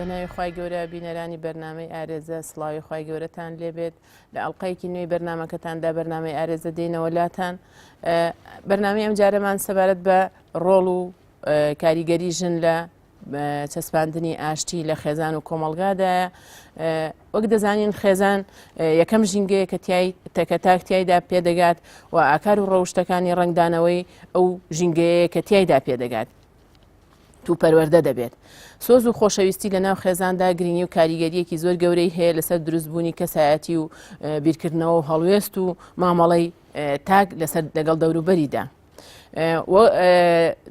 ناوی خوای گەورە بینەرانی بەرنامەی ئارێزە سڵاوی خوای گەورەتان لێبێت لە ئەڵلقەیەکی نوێی بەرنمەکەتاندا بەرنامەی ئارێزە دێنەوە لاتان بەرنامەی ئەم جارەمان سەبارەت بە ڕۆڵ و کاریگەری ژن لە چەسپاندنی ئاشتی لە خێزان و کۆمەڵگادایە وەک دەزانین خێزان یەکەم ژینگەیە کە تای تەکە تاک تایدا پێدەگات و ئاکار و ڕەوشتەکانی ڕەنگدانەوەی ئەو ژینگەیە کە تایدا پێدەگات و پەروەردە دەبێت. سۆز و خۆشەویستی لە ناو خێزاندا گرنگی و کاریگەریەکی زۆر گەورەی هەیە لەسەر دروستبوونی کەسایەتی و بیرکردنەوە و هەڵوێست و مامەڵەی تاک لەسەر لەگەڵ دەوروبەریدا.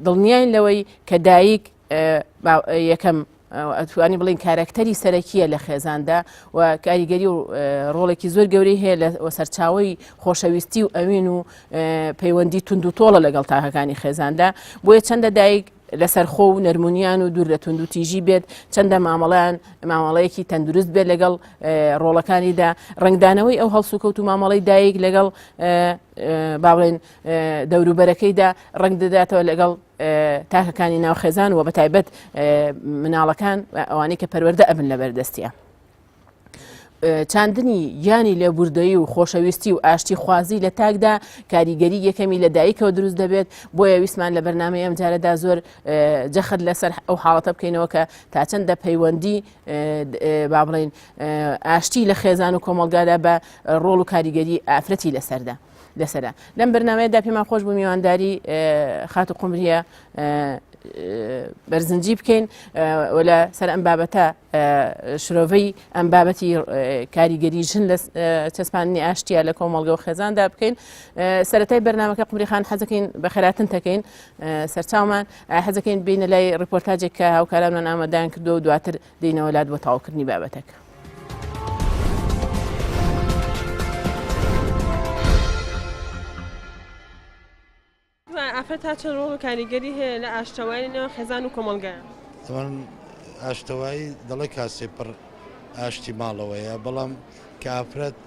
دڵنیاین لەوەی کە دایک یەکەم ئەتوانی بڵین کارەکتەری سەرەکیە لە خێزاندا و کاریگەری و ڕۆڵێکی زۆر گەورەی هەیە لە سەرچاوی خۆشەویستی و ئەوین و پەیوەندی تونند و تۆڵە لەگەڵ تاکەکانی خێزاندا بۆیە چەندە دایک لەسەر خۆ و نەرمونیان و دوور لە تونند و تیژی بێت چەندە مامەڵیان مامەڵەیەکی تەندروست بێت لەگەڵ ڕۆڵەکانیدا ڕنگدانەوەی ئەو هەڵسوکەوت و مامەڵەی دایک لەگەڵ با بڵێن دەوروبەرەکەیدا ڕنگ دەداتەوە لەگەڵ تاکەکانی ناو خێزان و بەتایبەت مناڵەکان ئەوانەی کە پەروەردە ئەبن لە بەردەستیە. چاندنی گیانی لێبوردەیی و خۆشەویستی و ئاشتی خوازی لە تاکدا کاریگەری یەکەمی لە دایکەوە دروست دەبێت بۆیە ویستمان لە بەرنامەی ئەم جارەدا زۆر جەخت لەسەر ئەو حاڵەتە بکەینەوە کە تا چەندە پەیوەندی با بڵین ئاشتی لە خێزان و کۆمەلگادا بە ڕۆڵ و کاریگەری ئافرەتی لەسەردا. لەسەرە لەم بەرنمەیەدا پێمان خۆش بوو میوانداری خاتو قمریە بەرزنجی بکەین و لە سەر ئەم بابەتە شرۆڤەی ئەم بابەتی کاریگەری ژن لە چەسپاندنی ئاشتیا لە کۆمەڵگە و خێزاندا بکەین سەرەتای بەرنمەکە قمری خان حەزەکەین بە خێراتن تەکەین سەرچاومان حەزەکەین بینە لای ڕیپۆرتاجێک کە هاوکارانمان ئامادەیان کردو و دواتر دێینەوە لات بۆ تەواوکردنی بابەتەکە. ئافرەت تا چەند ڕۆڵ و کاریگەری هەیە لە ئاشتەوایی نێوان خێزان و کۆمەڵگایە؟ تەبعەن ئاشتەوایی دەڵێ کاسەی پڕ ئاشتی ماڵەوەیە، بەڵام کە ئافرەت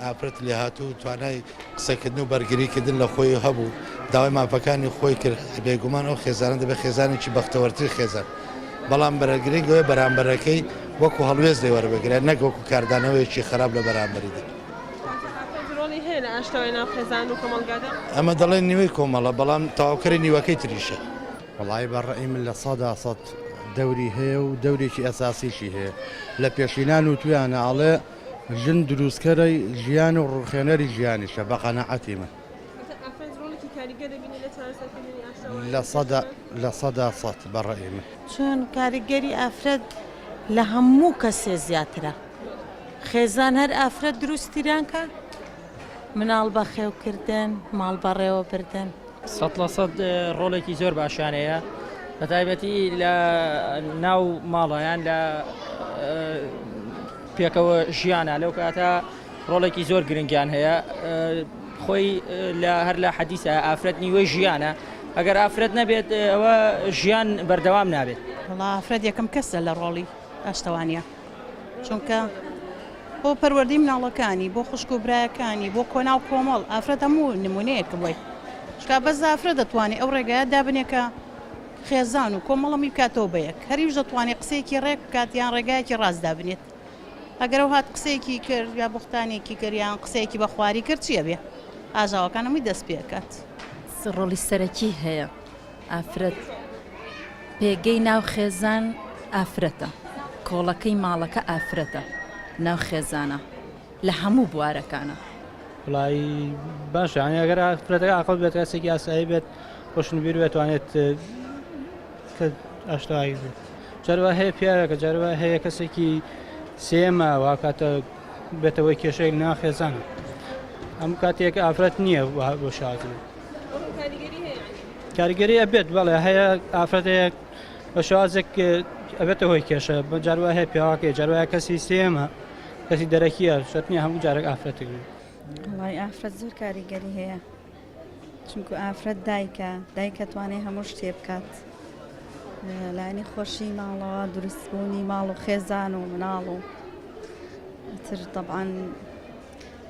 ئافرەت لێهاتوو و توانای قسەکردن و بەرگریکردن لە خۆی هەبوو، داوای مافەکانی خۆی کرد، بێگومان ئەو خێزانە دەبێت خێزانێکی بەختەوەرترین خێزان، بەڵام گرنگ ئەوەیە بەرامبەرەکەی وەکو هەڵوێست لێ وەربگرێت نەک وەکو کاردانەوەیەکی خراپ لە بەرامبەریدا. واتە ئافرەت ڕۆڵی هەیە لە ئاشتەوای ناو خێزان و کۆمەڵگادا؟ ئەمە دەڵێن نیوەی کۆمەڵە، بەڵام تەواوکەری نیوەکەی تریشە. وەڵایی بە ڕەئی من 100% دەوری هەیە و دەورێکی ئەساسیشی هەیە لە پێشینان وتویانە ئەڵێ ژن دروستکەرەی ژیان و ڕوخێنەری ژیانیشە بە قەناعەتی من. 100% بە ڕەئی من. چون کاریگەری ئافرەت لە هەموو کەسێ زیاترە خێزان هەر ئافرەت دروستیان کە مناڵ بەخێوکردن ماڵ بەڕێوەبردن. 100% ڕۆڵێکی زۆر باشیان هەیە بە تایبەتی لە ناو ماڵە یان لە پێکەوە ژیانە لەو کاتە ڕۆڵێکی زۆر گرنگیان هەیە خۆی لە هەر لە حەدیسە ئافرەت نیوەی ژیانە ئەگەر ئافرەت نەبێت ئەوە ژیان بەردەوام نابێت. وەڵا ئافرەت یەکەم کەسە لە ڕۆڵی ئاشتەوانیە چونکە بۆ پەروەردەی مناڵەکانی بۆ خوشک و برایەکانی بۆ کۆناو کۆمەڵ ئافرەت هەموو نمونەیەکە بۆی چونکە بەس ئافرەت دەتوانێت ئەو ڕێگایە دابنێ کە خێزان و کۆمەڵەمی بکاتەوە بە یەک هەریش دەتوانێت قسەیەکی ڕێک بکات یان ڕێگایەکی ڕاست دابنێت ئەگەر ئەو هات قسەیەکی کرد یا بوختانێکی کرد یان قسەیەکی بە خواری کرد چی ئەبێ ئاژاوەکان هەمووی دەست پێ ئەکات. ڕۆڵی سەرەکی هەیە ئافرەت پێگەی ناو خێزان ئافرەتە کۆڵەکەی ماڵەکە ئافرەتە ناو خێزانە لە هەموو بوارەکانە. وڵی باشە یانی ئەگەر ئافرەتەکە ئاقڵ بێت کەسێکی ئاسایی بێت ڕۆشنبیر بێت توانێت کە ئاشتەوایی بێت جاروا هەیە پیاوێکە جاروا هەیە کەسێکی سێمە واکاتە بێتەوەی کێشەیەک ناو خێزان ئەم کاتێک ئافرەت نییە بۆ شاز بێت کاریگەری ئەبێت بەڵێ هەیە ئافرەتەیەک بە شێوازێک ئەبێتە هۆی کێشە بە جاروا هەیە پیاوەکەی جارواە کەسی سێمە کەسی دەرەکیە شەرت نییە هەموو جارێک ئافرەتێک بێت. وەڵای ئافرەت زۆر کاریگەری هەیە چونکو ئافرەت دایکە دایکە توانێ هەموو شتێ بکات لایەنی خۆشی ماڵەوە دروستبوونی ماڵ و خێزان و مناڵ و تر طبعاً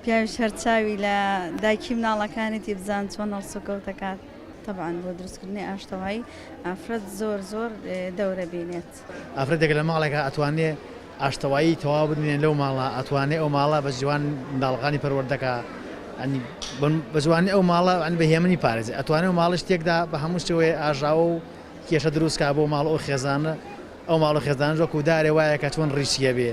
پیاویش هەر چاوی لە دایکی مناڵەکانێتی بزان چۆن هەڵسوکەوت دەکات. تەبعەن بۆ دروستکردنی ئاشتەوایی ئافرەت زۆر زۆر دەورە بینێت. ئافرەتێک لە ماڵێکا ئەتوانێ ئاشتەوایی تەواو بنێ لەو ماڵە ئەتوانێ ئەو ماڵە بە جوان منداڵەکانی پەروەردەکا یانی بە جوانی ئەو ماڵە یانی بە هێمنی پارێزێ ئەتوانێ ئەو ماڵەش تێکدا بە هەموو شێوەیە ئاژاوە و کێشە دروست کا بۆ ماڵ ئەو خێزانە ئەو ماڵ و خێزانەش وەکوو دارێ وایە کە چۆن ڕیشی ئەبێ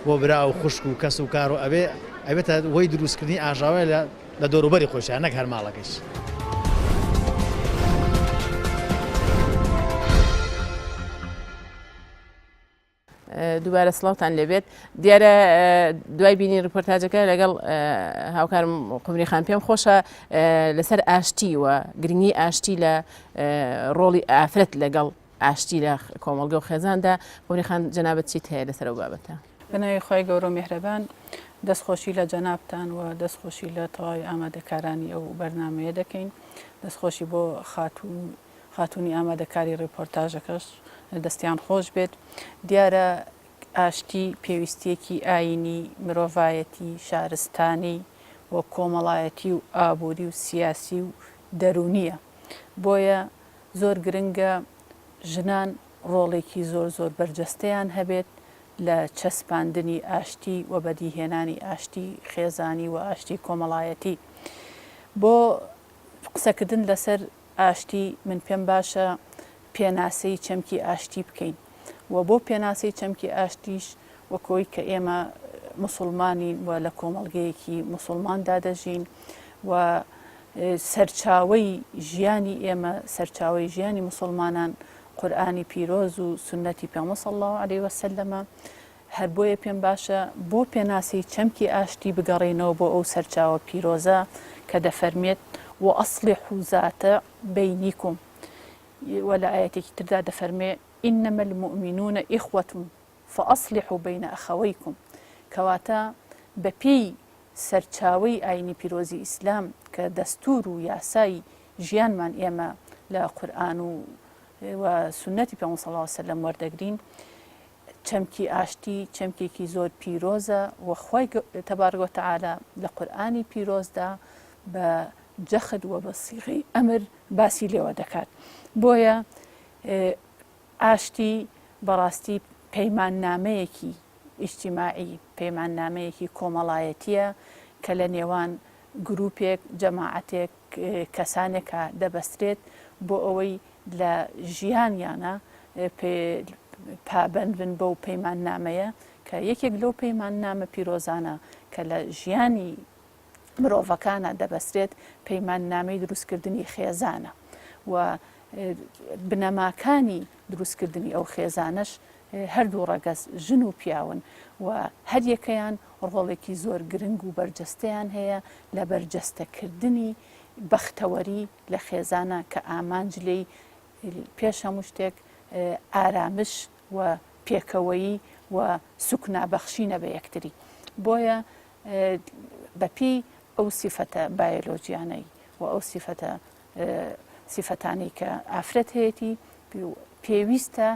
بۆ برا و خوشک و کەس و کار و ئەبێ ئەبێتە هۆی دروستکردنی ئاژاوە لە لە دەوروبەری خۆیشا نەک هەر ماڵەکەیش. دووبارە سڵاوتان لێبێت دیارە دوای بینی ڕپۆرتاجەکە لەگەڵ هاوکارم قمری خان پێم خۆشە لەسەر ئاشتی و گرنگی ئاشتی لە ڕۆڵی ئافرەت لەگەڵ ئاشتی لە کۆمەڵگە و خێزاندا قمری خان جەنابەت چیت هەیە لەسەر ئەو بابەتە؟ بە ناوی خوای گەورە و میهرەبان دەستخۆشی لە جەنابتان و دەستخۆشی لە تەواوی ئامادەکارانی ئەو بەرنامەیە دەکەین دەستخۆشی بۆ خاتوون خاتوونی ئامادەکاری ڕێپۆرتاژەکەش دەستیان خۆش بێت دیارە ئاشتی پێویستیەکی ئاینی مرۆڤایەتی شارستانی و کۆمەڵایەتی و ئابووری و سیاسی و دەروونیە بۆیە زۆر گرنگە ژنان ڕۆڵێکی زۆر زۆر بەرجەستەیان هەبێت لە چەسپاندنی ئاشتی و بەدیهێنانی ئاشتی خێزانی و ئاشتی کۆمەڵایەتی. بۆ قسەکردن لەسەر ئاشتی من پێم باشە پێناسەی چەمکی ئاشتی بکەین و بۆ پێناسەی چەمکی ئاشتیش وەکۆی کە ئێمە موسڵمانین و لە کۆمەڵگەیەکی موسڵماندا دەژین و سەرچاوەی ژیانی ئێمە سەرچاوەی ژیانی موسڵمانان قورئانی پیرۆز و سوننەتی پێغەمبەر صلی اللە علیە وسلمە، هەر بۆیە پێم باشە بۆ پێناسەی چەمکی ئاشتی بگەڕێینەوە بۆ ئەو سەرچاوە پیرۆزە کە دەفەرمێت، واصلحوا ذات بینکم، و لە ئایەتێکی تردا دەفەرمێ، انما المومنون اخوە فاصلحوا بین اخویکم، کەواتە بەپێی سەرچاوەی ئاینی پیرۆزی ئیسلام کە دەستوور و یاسای ژیانمان ئێمە لە قورئان و و سوننەتی پێغەمبەر صلی اللە علیە وسلم وەردەگرین، چەمکی ئاشتی چەمکێکی زۆر پیرۆزە و خوای تبارک و تعالی لە قورئانی پیرۆزدا بە جەخت و بە سیغەی ئەمر باسی لێوە دەکات. بۆیە ئاشتی بەڕاستی پەیماننامەیەکی ئیجتیماعی، پەیماننامەیەکی کۆمەڵایەتییە کە لە نێوان گروپێک، جەماعەتێک، کەسانێکا دەبەسترێت بۆ ئەوەی لە ژیانیانا پابەند بن بەو پەیماننامەیە کە یەکێک لەو پەیماننامە پیرۆزانە کە لە ژیانی مرۆڤەکانە دەبەسترێت پەیماننامەی دروستکردنی خێزانە و بنەماکانی دروستکردنی ئەو خێزانەش هەردوو ڕەگەز ژن و پیاون و هەریەکەیان ڕۆڵێکی زۆر گرنگ و بەرجەستەیان هەیە لە بەرجەستەکردنی بەختەوەری لە خێزانە کە ئامانج لێی پێش هەموو شتێک ئارامش و پێکەوەیی و سوکنا بەخشینە بە یەکتری بۆیە بەپێی ئەو سیفەتە بایۆلۆجیانەی و ئەو سیفەتە سیفەتانەی کە ئافرەت هەیەتی پێویستە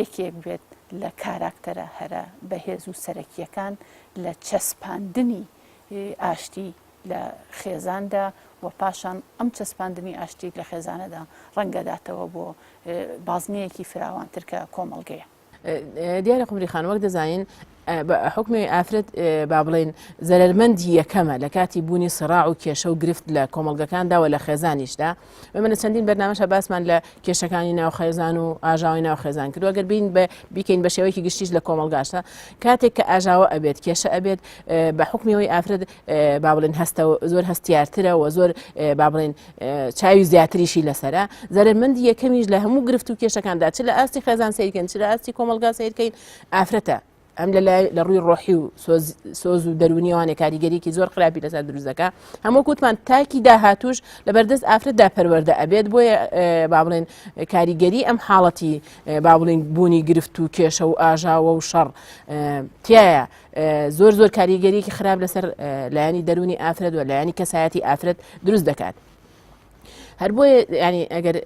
یەکێک بێت لە کاراکتەرە هەرە بەهێز و سەرەکییەکان لە چەسپاندنی ئاشتی لە خێزاندا و پاشان ئەم چەسپاندنی ئاشتی لە خێزانەدا ڕەنگەداتەوە بۆ بازنەیەکی فراوانتر کە کۆمەڵگەیە. دیارە قومری خان وەک دەزانین بە حوکمی ئافرەت با بڵێین زەرەرمەندی یەکەمە لە کاتی بوونی سڕاع و کێشە و گرفت لە کۆمەڵگەکاندا و لە خێزانیشدا ئێمە لە چەندین بەرنامەشە باسمان لە کێشەکانی ناو خێزان و ئاژاوی ناو خێزان کردو ئەگەر بین بە بیکەین بە شێوەیەکی گشتیش لە کۆمەڵگاشتا کاتێک کە ئاژاوە ئەبێت کێشە ئەبێت بە حکمیەوەی ئافرەت با بڵێن هەستە زۆر هەستیارترە و زۆر با بڵێن چاوی زیاتریشی لەسرە زەرمەندی یەکەمیش لە هەموو گرفت و کێشەکاندا چ لە ئاستی خێزان سیرکەن چ لە ئاستی کۆمەلگا سیرکەین ئافرەتە ئەم لە لای لە ڕووی ڕۆحی و سۆز و دەرونیوانێ کاریگەریکی زۆر خراپی لەسەر دروست دەکا هەموو کوتمان تاکی داهاتوش لە بەردەست ئافرەتدا پەروەردە ئەبێت بۆیە با بڵێن کاریگەری ئەم حاڵەتی با بڵێن بوونی گرفت و کێشە و ئاژاوە و شەڕ تایە زۆر زۆر کاریگەریکی خراپ لەسەر لایەنی دەرونی ئافرەت و لایەنی کەسایەتی ئافرەت دروست دەکات. هەر بۆیە ینی ئەگەر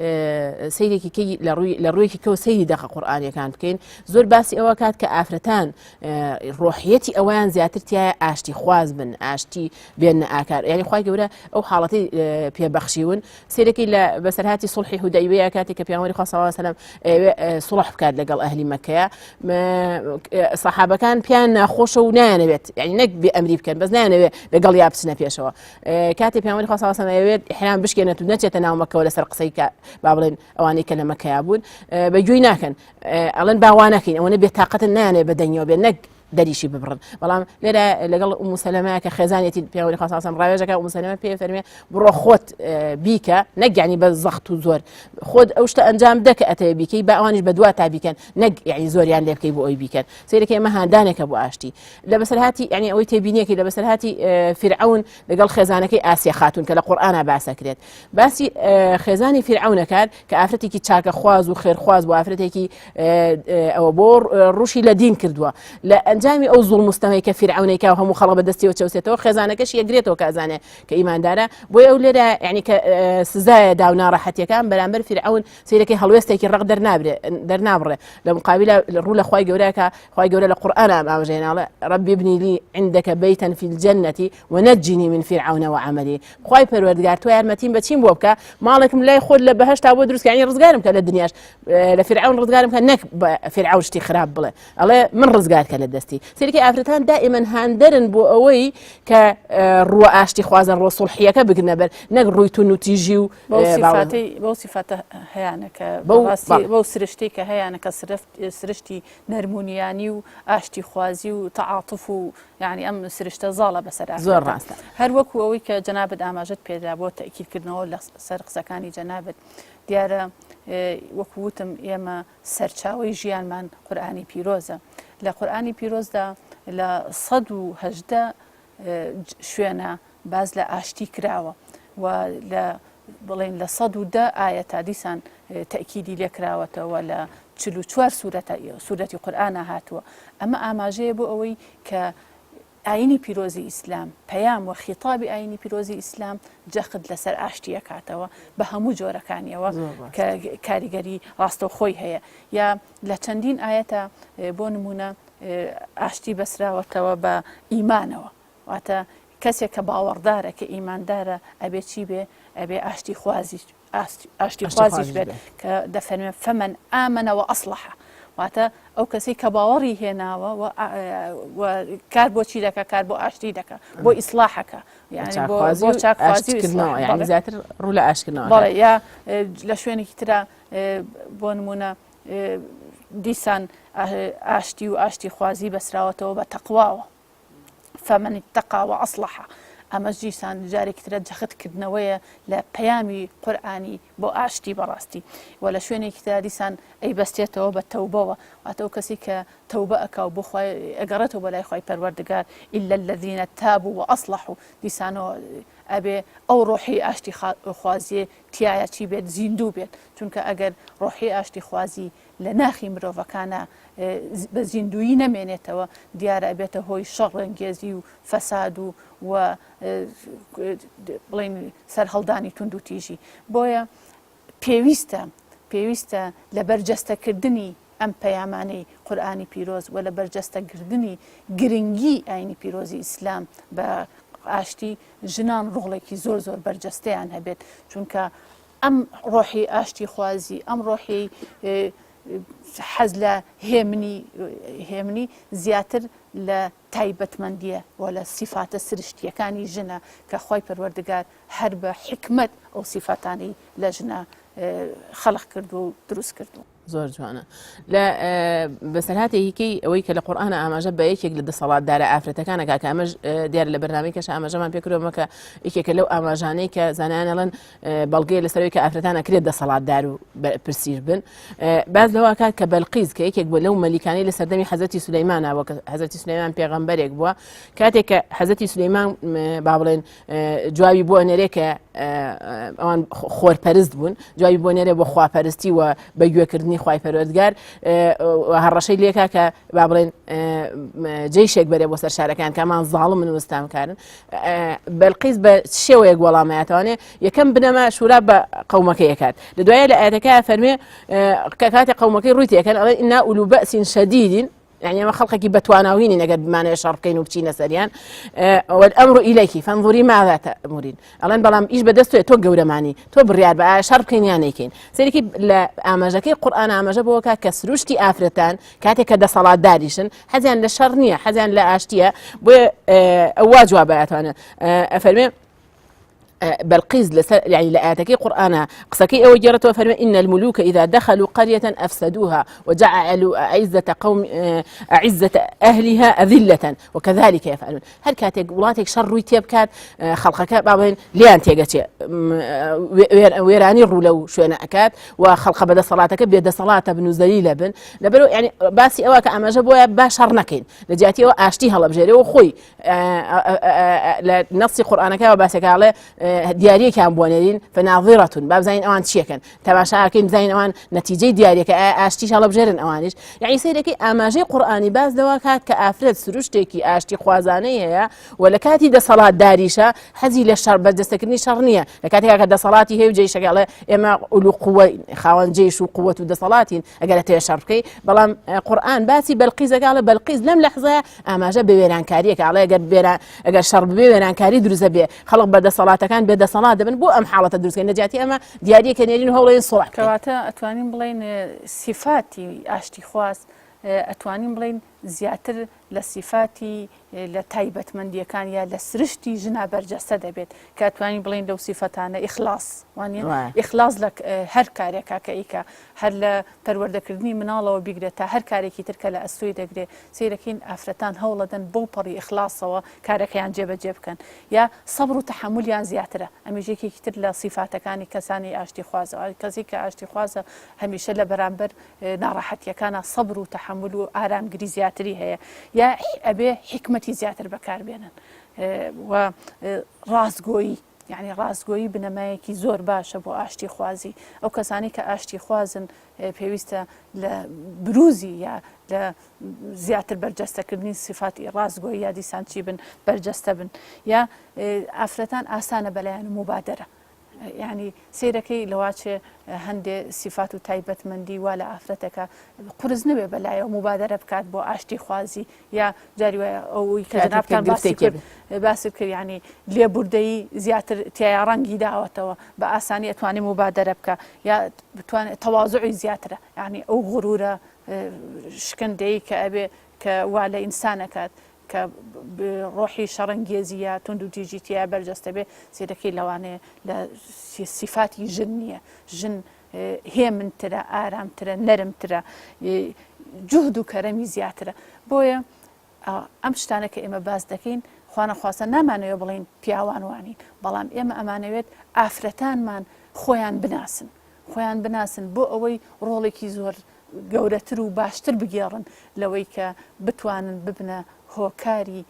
سەیرێکی کەی لە ڕووی لە ڕوویەکی کەەوە سەیری دەقە قورئانیەکان بکەین زۆر باسی ئەوە کات کە ئافرەتان ڕۆحیەتی ئەویان زیاتر تایە ئاشتی خواز بن ئاشتی بێنە ئاکار یعنی خوای گەورە ئەو حاڵەتی پێبەخشیون سەیرەکەی لە بەسەرهاتی سوڵحی هودەیبەیە کاتێک کە پێغەمبەری خوا صلی الله علیه وسلم سوڵح بکات لەگەڵ ئەهلی مەکەیە سەحابەکان پیان ناخۆشە و نایانەوێت یعنی نەک بێ ئەمری بکەن بەس نایانەوێت لەگەڵ یا بچنە پێشەوە کاتێ پێغەمبەری خوا صلی الله علیه وسلم ئەیەوێت ئیحرام بشکێنێت و نەچێتە ناو مەکەوە لەسەر قسەی کە با بڵێن ئەوانەی کە لە مەکەیا بوون بە گوێی ناکەن ئەڵێن باوا نەکەین ئەوەنە بێتاقەتن نایانەوێت بە دەنگیەوە بێن نەک دەریشی ببڕن بەڵام لێرە لەگەڵ ئوم سەلەمە کە خێزانێتی پێوەری خوا ساسم ڕاوێژەکە ئوم سەلەمە پێ فەرمێ بڕۆ خۆت بیکە نەک یعنی بە زەخت و زۆر خۆت ئەو شتە ئەنجام دە کە ئەتەوێ بیکەی بە ئەوانیش بە دوا تا بیکەن نەک یعنی زۆریان لێ بکەی بۆ ئەوی بیکەن سەیرەکە ئێمە هاندانێکە بۆ ئاشتی لە بەسەرهاتی یعنی ئەوەی تێبینیەکەی لە بەسەرهاتی فیرعەون لەگەڵ خێزانەکەی ئاسیا خاتون کە لە قورئانا باسەکرێت باسی خێزانی فیرعەونەکات کە ئافرەتێکی چاکەخواز و خێرخواز بۆ ئافرەتێکی ئەوە بۆ ڕوشی لە دین کردووە لە ئەنجامی ئەو زوڵم مستەمەی کە فیرعەونێکا و هەموو خەڵک بەدەستیەوە چەوسێتەوە خێزانەکەش یەگرێتەوە کازانێ کە ئیماندارە بۆی ئەو لێرە یعنی کە سزایە دا و ناڕەحەتیەکان بەرامبەر فیرعەون سیرەکەی هەڵوێستێکی ڕق دەرنابرێ دەرنابڕێ لە مقابلە ڕوو لە خوای گەورەکە خوای گەورە لە قورئان ئەم ئاماژەیە رب ابن لي عندك بيتا في الجنة ونجني من فرعون وعمله خوای پەروەردگار تۆ یارمەتیم بە چیم بۆ بکە ماڵێکم لای خۆت لە بەهەشتا بۆ دروست کە یعنی ڕزگارم کە لە دنیاش لە فرعون ڕزگارم کە نەک بە فرعون شتی خراپ بڵێ ئەڵێ من ڕزگار کە لە دەستی سەیرکە ئافرەتان دائما هاندەرن بۆ ئەوەی کە ڕووە ئاشتی خوازن ڕۆ سوڵحیەکە بگرنە بەر نەک ڕووی تون و تیژی و بەو سیفاتە هەیانە کە بەو سرشتی کە هەیانە کە سرشتی نەرمونیانی و ئاشتی خوازی و تەعاتف و یانی ئەم سرشتە زاڵە بەسەر ئافرەتە. زۆر ڕاستە. هەر وەکو ئەوەی کە جەنابت ئاماژەت پێدا بۆ تەئکیدکردنەوە لە سەر قسەکانی جەنابت دیارە وەکو وتم ئێمە سەرچاوەی ژیانمان قورئانی پیرۆزە لە قورئانی پیرۆزدا لە 118 شوێنە باس لە ئاشتی کراوە و لە بڵێن لە 110 ئاەتا دیسان تەکیدی لێکراوەتەوە لە 44 سوورەتە سوورەتی قورئانا هاتووە ئەمە ئاماژەیە بۆ ئەوەی کە ئاینی پیرۆزی ئیسلام پەیام و خیتابی ئاینی پیرۆزی ئیسلام جەخت لەسەر ئاشتی ئەکاتەوە بە هەموو جۆرەکانیەوە کە کاریگەری ڕاستەوخۆی هەیە یا لە چەندین ئایەتە بۆ نمونە ئاشتی بەسراوەتەوە بە ئیمانەوە واتە کەسێک کە باوەڕدارە کە ئیماندارە ئەبێ چی بێ ئەبێ ئاشتی خوازی ئاشتی خوازیش بێت کە دەفەرمێ فمن آمن وأصلح واتە ئەو کەسەی کە باوەڕی هێناوە و کار بۆ چی دەکە کار بۆ ئاشتی دەکە بۆ ئیسلاحەکە بۆ چاکخوازی و زیاتر ڕوو لە ئاشکردنەوە بەڵێ یا لە شوێنێکی ترا بۆ نمونە دیسان ئاشتی و ئاشتی خوازی بەسراوەتەوە بە تەقواوە فمن اتقی واصلح ئەمەش دیسان جارێکی ترە جەخت کردنەوەیە لە پەیامی قورئانی بۆ ئاشتی بەڕاستی و لە شوێنێکی ترا دیسان ئەیبەستێتەوە بە تەوبەوە واتە ئەو کەسی کە تەوبە ئەکا و بۆ خوای ئەگەڕێتەوە بۆ لای خوای پەروەردگار الا الذین تابوا واصلحوا دیسانەوە ئەبێ ئەو ڕۆحی ئاشتی خوازیە تیایا چی بێت زیندوو بێت چونکە ئەگەر ڕۆحی ئاشتی خوازی لە ناخی مرۆڤەکانا بە زیندوویی نەمێنێتەوە، دیارە ئەبێتە هۆی شەڕەنگێزی و فەساد و و بڵێین سەرهەڵدانی توندوتیژی. بۆیە پێویستە پێویستە لە بەرجەستەکردنی ئەم پەیامانەی قورئانی پیرۆز و لە بەرجەستەکردنی گرنگی ئاینی پیرۆزی ئیسلام بە ئاشتی ژنان ڕۆڵێکی زۆر زۆر بەرجەستەیان هەبێت چونکە ئەم ڕۆحی ئاشتیخوازی، ئەم ڕۆحی حەز لە هێمنی هێمنی زیاتر لە تایبەتمەندیە و لە سیفاتە سرشتیەکانی ژنە کە خوای پەروەردگار هەر بە حیکمەت ئەو سیفاتانەی لە ژنە خەلق کردووە و دروست کردووە. زۆر جوانە لە بەسەرهاتێکی کەی ئەوەی کە لە قورئانە ئاماژە بە یەکێک لە دەسەڵاتدارە ئافرەتەکانە کاکە ئەمەش دیار لە بەرنامەی کەش ئاماژەمان پێکردەوە کە یەکێکە لەو ئاماژانەی کە زانایان ئەڵێن بەڵگەیە لەسەرەوەی کە ئافرەتان ئەکرێت دەسەڵاتدار و پرسیر بن باز لەوە کات کە بەلقیز کە یەکێک بوو لەو مەلیکانی لە سەردەمی حەزەتی سولەیمانە وە کە حەزەتی سولەیمان پێغەمبەرێک بووە کاتێک کە حەزەتی سولەیمان با بڵێن جوابی بۆ ئەنێرێ کە ئەوان خۆرپەرست بوون جوابی بۆ نێرێ بۆ خواپەرستی و بە گوێکردنی. کردنی خوای پەروەردگار هەڕەشەی لێکا کە با بڵێن جەیشێک بەرێ بۆ سەر شارەکان کەمان زاڵمن و ستامکارن بەلقیس بە شێوەیەک وەڵامایەتوانێ یەکەم بنەما شورا بە قەومەکەی ئەکات لە دوایە لە ئاەتەکە فەرمێ کە کاتێ قەومەکەی ڕووی تێکەن ئەڵێ إنا أولو بأس شديد یعنی ئێمە خەڵقێکی بەتواناوینین ئەگەر بمانەوێت شەڕ بکەین و بچینە سەریان والأمر إليك فانظري ماذا تأمرين ئەڵێن بەڵام ئیش بەدەست تۆ تۆ گەورەمانی تۆ بڕیار بە ئایا شەڕ بکەین یان نەیکەین سەیرێکی لە ئاماژەکەی قورئان ئاماژە بۆکە کە سروشتی ئافرەتان کاتێک کە دەسەڵاتداریشن حەزیان لە شەڕ نییە حەزیان لە ئاشتیە بۆیە ئەو وا جوابایەتوانە ئەفەرمێ بلقيس لسر يعني لآياتك قرآن قسكي أو جرت وفرمي إن الملوك إذا دخلوا قرية أفسدوها وجعلوا أعزة قوم أعزة أهلها أذلة وكذلك يفعلون هەر کاتێک وڵاتێک شەڕ ڕووی تێبکات خەڵقەکە با بڵێن لێیان تێگەچێ وێرانی ڕوو لەو شوێنە ئەکات و خەڵقە بەدەسەڵاتەکە بێدەسەڵاتە بن و زەلیلە بن لەبەرو یعنی باسی ئەوە کە ئاماژە بۆیە با شەڕ نەکەین لە جیاتیەوە ئاشتی هەڵبژێرێ و خۆی لە نەسی قورئانەکەەوە باسەکەڵێ دیارەکان بۆ نێرین فناظرة با بزانین ئەوان چیەکەن تەماشاکەین بزانین ئەوان نەتیجەی دیارەکە ئایا ئاشتیش هەڵبژێرن ئەوانیش یعنی سەیرەکەی ئاماژەی قورئانی باس لەوە کات کە ئافرەت سروشتێکی ئاشتی خوازانەی هەیە و لە کاتی دەسەڵاتداریشە حەزی لە شەڕ بەردەستەکردنی شەڕ نییە لە کاتێکا کە دەسەڵاتی هەیە و جەیشەکە ئەڵێ ئێمە أولو قوة خاوەن جەیش و قوت و دەسەڵاتین ئەگەر ئەتەوێ شەڕ بکەی بەڵام قورئان باسی بەلقیزەکە ئەڵێ بەلقیز لەم لەحزەیە ئاماژە بە وێرانکاریەکە ئەڵێ ئەگەر بێرا ئەگەر شەڕ ببێ وێرانکاری دروست دەبێ خەڵک بە دەسەڵاتەکان بێ دەسەڵات دەبن بۆ ئەم حاڵەتە دروستکەین لە جیاتی ئەمە دیاریەکە نێرین و هەوڵێن سوڵح بکەین. کەواتە ئەتوانین بڵێین سیفاتی ئاشتیخواز ئەتوانین بڵێین زیاتر لە سیفاتی لە تایبەتمەندییەکان یا لە سرشتی ژنا بەرجەستە دەبێت کە ئەتوانین بڵێین لەو سیفەتانە ئیخلاص وانە ئیخلاص لە هەر کارێکا کە ئیکا هەر لە پەروەردەکردنی مناڵەوە بیگرە تا هەر کارێکی تر کە لە ئەستۆی دەگرێ سەیرەکەین ئافرەتان هەوڵەدەن بەو پەڕی ئیخلاصەوە کارەکەیان جێبەجێ بکەن یا سەبر و تەحەمولیان زیاترە ئەمیش یەکێکی تر لە سیفاتەکانی کەسانی ئاشتیخوازە کەسی کە ئاشتیخوازە هەمیشە لە بەرامبەر ناڕەحەتیەکانا سەبر و تەحەمول و ئارامگری زیاتری هەیە یا ئەبێ حیکمەتی زیاتر بەکاربێنن و ڕاستگۆیی یعنی ڕاستگۆیی بنەمایەکی زۆر باشە بۆ ئاشتی خوازی ئەو کەسانی کە ئاشتی خوازن پێویستە لە بروزی یا لە زیاتر بەرجەستەکردنی سفاتی ڕاستگۆیی یا دیسان چی بن بەرجەستە بن یا ئافرەتان ئاسانە بەلایەن مبادرە یانی سەیرەکەی لەواچێ هەندێ سیفات و تایبەتمەندی وا لە ئافرەتەکە قورس نەبێ بەلایەوە موبادەرە بکات بۆ ئاشتی خوازی یا جاری وایە ئەوەی کە جەنابتان باسی کرد باسی کرد یانی لێبوردەیی زیاتر تیایا ڕەنگی داوەتەوە بە ئاسانی ئەتوانێ موبادەرە بکە یا بتوانێت تەوازعی زیاترە یانی ئەو غرورە شکندەی کە ئەبێ کە وا لە ئینسان ئەکات کە ڕۆحی شەڕەنگێزی یا توندوتیژی تیا بەرجەستە بێ سەیرەکەی لەوانەیە لە سیفاتی ژن نییە ژن هێمنترە ئارامترە نەرمترە جوهد و کەرەمی زیاترە بۆیە ئەم شتانە کە ئێمە باس دەکەین خوانەخواستە نامانەوێت بڵین پیاوان وانین بەڵام ئێمە ئەمانەوێت ئافرەتانمان خۆیان بناسن خۆیان بناسن بۆ ئەوەی ڕۆڵێکی زۆر گەورەتر و باشتر بگێڕن لەوەی کە بتوانن ببنە هۆکاری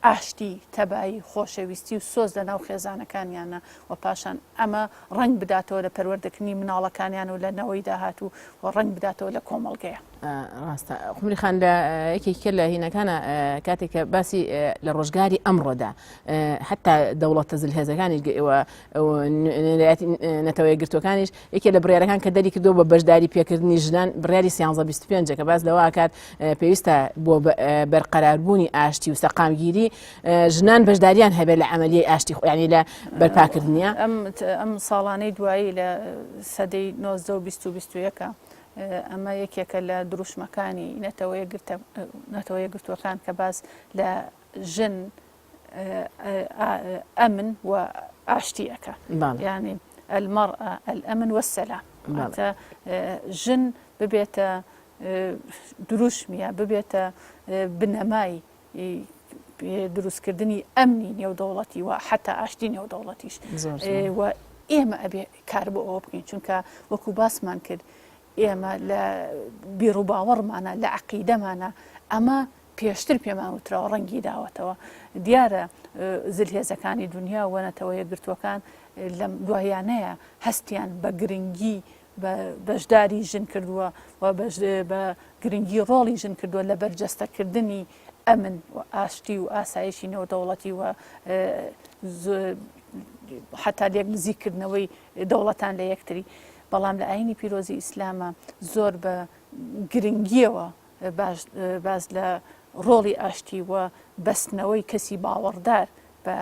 ئاشتی، تەبایی، خۆشەویستی و سۆز لە ناو خێزانەکانیانا و پاشان ئەمە ڕەنگ بداتەوە لە پەروەردەکردنی مناڵەکانیان و لە نەوەی داهاتوو و ڕەنگ بداتەوە لە کۆمەڵگەیا. ڕاستە قومری خان لە یەکێکە لە هینەکانە کاتێک کە باسی لە ڕۆژگاری ئەمڕۆدا حتا دەوڵەتە زلهێزەکانیش ئێوە نەتەوە یەکگرتووەکانیش یەکێ لە بڕیارەکان کە دەری کردو بە بەشداری پێکردنی ژنان بڕیاری 1325 کە باس لەوە ئەکات پێویستە بۆ بەرقەراربوونی ئاشتی و سەقامگیری ژنان بەشداریان هەبێت لە عملیەی ئاشتی خۆیانی لە بەرپاکردنیە ئەم ئەم ساڵانەی دوایی لە سەدەی 19 و 20 و 21 ئەمە یەکێکە لە دروشمەکانی نەتەوە یەکگرتووەکان کە باس لە ژن ئەمن و ئاشتی ئەکا یانی المرأة الأمن والسلام واتە ژن ببێتە دروشم یا ببێتە بنەمای دروستکردنی ئەمنی نێودەوڵەتی و حتا ئاشتی نێودەوڵەتیش و ئێمە ئەبێ کار بۆ ئەوە بکەین چونکە وەکو باسمان کرد ئێمە لە بیروباوەڕمانە لە عقیدەمانە ئەمە پێشتر پێمان وتراوە ڕەنگی داوەتەوە. دیارە زلهێزەکانی دونیا و نەتەوە یەکگرتووەکان لەم دواییانەیە هەستیان بە گرنگی. بە بەشداری ژن کردووە و بە گرنگی ڕۆڵی ژن کردووە لە بەرجەستەکردنی ئەمن و ئاشتی و ئاسایشی نێودەوڵەتی و حتا لێک نزیککردنەوەی دەوڵەتان لە یەکتری بەڵام لە ئاینی پیرۆزی ئیسلامە زۆر بە گرنگیەوە باس لە ڕۆڵی ئاشتی و بەستنەوەی کەسی باوەڕدار بە